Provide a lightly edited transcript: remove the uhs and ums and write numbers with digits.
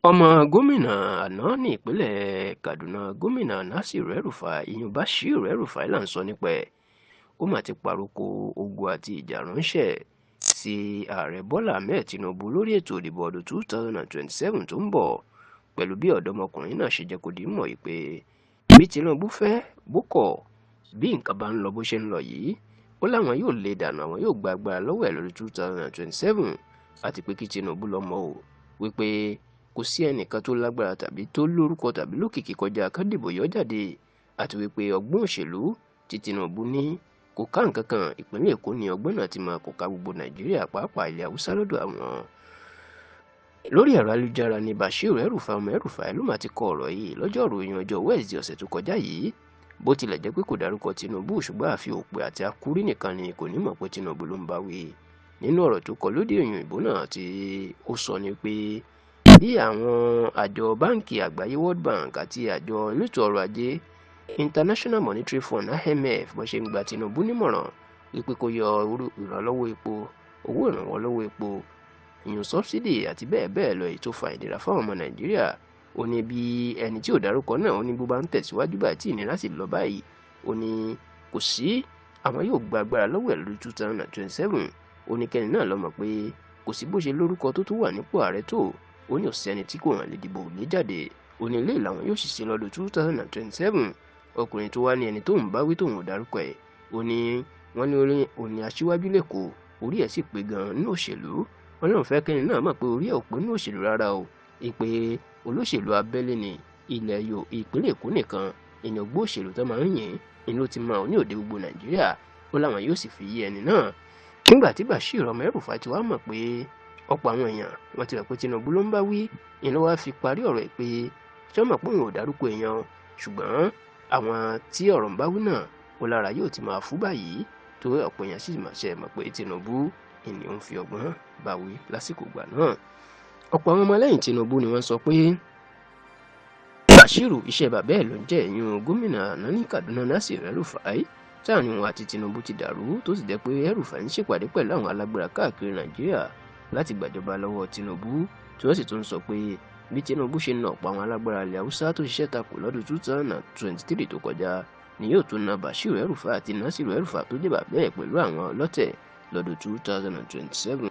Ọmọ gómìnà àná ní ìpínlẹ̀ Kaduna, Gómìnà Nasir El-Rufai, ìyún Bashir El-Rufai là ń sọ nípa ẹ̀. Ó mà ti pàrokò ogun àti ìjà ránṣẹ́ sí Ààrẹ Bọ́lá Ahmed Tinubu lórí ètò ìdìbò ọdún 2027 tó ń bọ̀, pẹ̀lú bí ọ̀dọ́mọkùnrin náà ṣe jẹ́ kó di mọ̀ pé bí Tinubu fẹ́ bó kọ̀, bí nǹkan bá ń lọ bó ṣe ń lọ yìí, ó láwọn yóò lè dànù, àwọn yóò gba agbára lọ́wọ́ ẹ̀ lọ́dún 2027, àti pé kí Tinubu lọ mọ̀ o wípé kò sí ẹnìkan tó lágbára tàbí tó lórúkọ tàbí lókìkí kọjá kádìbò yọ jáde, àti wípé ọgbọ́n òṣèlú tí Tinubu ní kò ká nǹkan kan. Ìpínlẹ̀ Èkó ní ọgbọ́n náà ti máa kò ká gbogbo Nàìjíríà, pàápàá ilẹ̀ Haúsá lọ́dọ̀ àwọn. Lórí ẹ̀rọ ayélujára ni Bashir El-Rufai, ọmọ El-Rufai, ló máa ti kọ ọ̀rọ̀ yìí lọ́jọ́rùú ìyẹn ọjọ́ Wednesday ọ̀sẹ̀ tó kọjá yìí. Bó tilẹ̀ jẹ́ pé kò dárúkọ Tinubu, ṣùgbọ́n àfi òpè àti akúrí nìkan ni kò ní mọ̀ pé Tinubu ló ń bá wí. Nínú ọ̀rọ̀ tó kọ lódì òyìnbó náà tí ó sọ ni pé bí àwọn àjọ Báńkì Àgbáyé, World Bank, àti àjọ elétò ọrọ̀ ajé, International Monetary Fund, IMF, bó ṣe ń gba Tinubu nímọ̀ràn wípé kó yọ ìrànlọ́wọ́ epo, owó ìrànwọ́ lọ́wọ́ epo, ìyún subsidy, àti bẹ́ẹ̀ bẹ́ẹ̀ lọ, èyí tó fa ìnira fáwọn ọmọ Nàìjíríà. Ó ní bí ẹni tí ò dárúkọ náà, ó ní bó bá ń tẹ̀síwájú báyìí tí ìnira sì lọ báyìí, ó ní kò sí, àwọn yóò gba agbára lọ́wọ́ ẹ̀ lórí 2027. Ó ní kẹ́ni náà lọ mọ̀ pé kò sí bó ṣe lórúkọ tó tún wà nípò ààrẹ tó, ó ní òsẹ́ni tí kò hàn lè dìbò lé jáde. Ó ní ilé làwọn yóò sì ṣe lọ́dún 2027. Ọkùnrin tó wá ní ẹni tó ń bá wí tóun ò dárúkọ ẹ̀, ó ní wọ́n ní orí òní aṣíwájú lẹ́kọ̀ọ́, orí ẹ̀ sì pé gan-an nínú òṣèlú. Wọn lóun fẹ́ kẹ́ni náà mọ̀ pé orí ẹ̀ ò pé nínú òṣèlú rárá o, ìpè olóṣèlú abẹ́lé ní ilẹ̀ yo ìpínlẹ̀ Èkó nìkan èèyàn gbọ́ òṣèlú tó máa ń yìn ní ló ti máa ní òde gbogbo Nàìjíríà. Ó láwọn yóò sì fi yé ẹni náà. Nígbà tí Bashir ọmọ El-Rufai ti wá mọ̀ pé ọ̀pọ̀ àwọn èèyàn wọ́n ti rò pé Tinubu ló ń bá wí, ìyẹn ló wá fi parí ọ̀rọ̀ ẹ̀ pé ṣé wọ́n mọ̀ pé òun ò dárúkọ èèyàn, ṣùgbọ́n àwọn tí ọ̀rọ̀ ń bá wí náà, ó lára yóò ti máa fú báyìí, torí ọ̀pọ̀ èèyàn sì máa ṣe mọ̀ pé Tinubu ìní òun fi ọgbọ́n bá wí lásìkò ìgbà náà. Ọ̀pọ̀ àwọn ọmọlẹ́yìn Tinubu ni wọ́n sọ pé Bashiru iṣẹ́ bàbá ẹ̀ ló ń jẹ́, ìyún gómìnà àná ní Kaduna, Nasir El-Rufai, táàrin òun àti Tinubu ti dàrú, tó sì jẹ́ pé El-Rufai ń ṣèpàdé pẹ̀lú àwọn alágbára káàkiri Nàìjíríà láti gbàjọba lọ́wọ́ Tinubu, tí wọ́n sì tún sọ pé bí Tinubu ṣe na ọ̀pọ̀ àwọn alágbára ilẹ̀ Haúsá tó ṣiṣẹ́ takò lọ́dún 2023 tó kọjá ni yóò tún na Bashir El-Rufai àti Nasir El-Rufai tó jẹ́ bàbá ẹ̀ pẹ̀lú àwọn ọlọ́tẹ̀ lọ́dún 2027.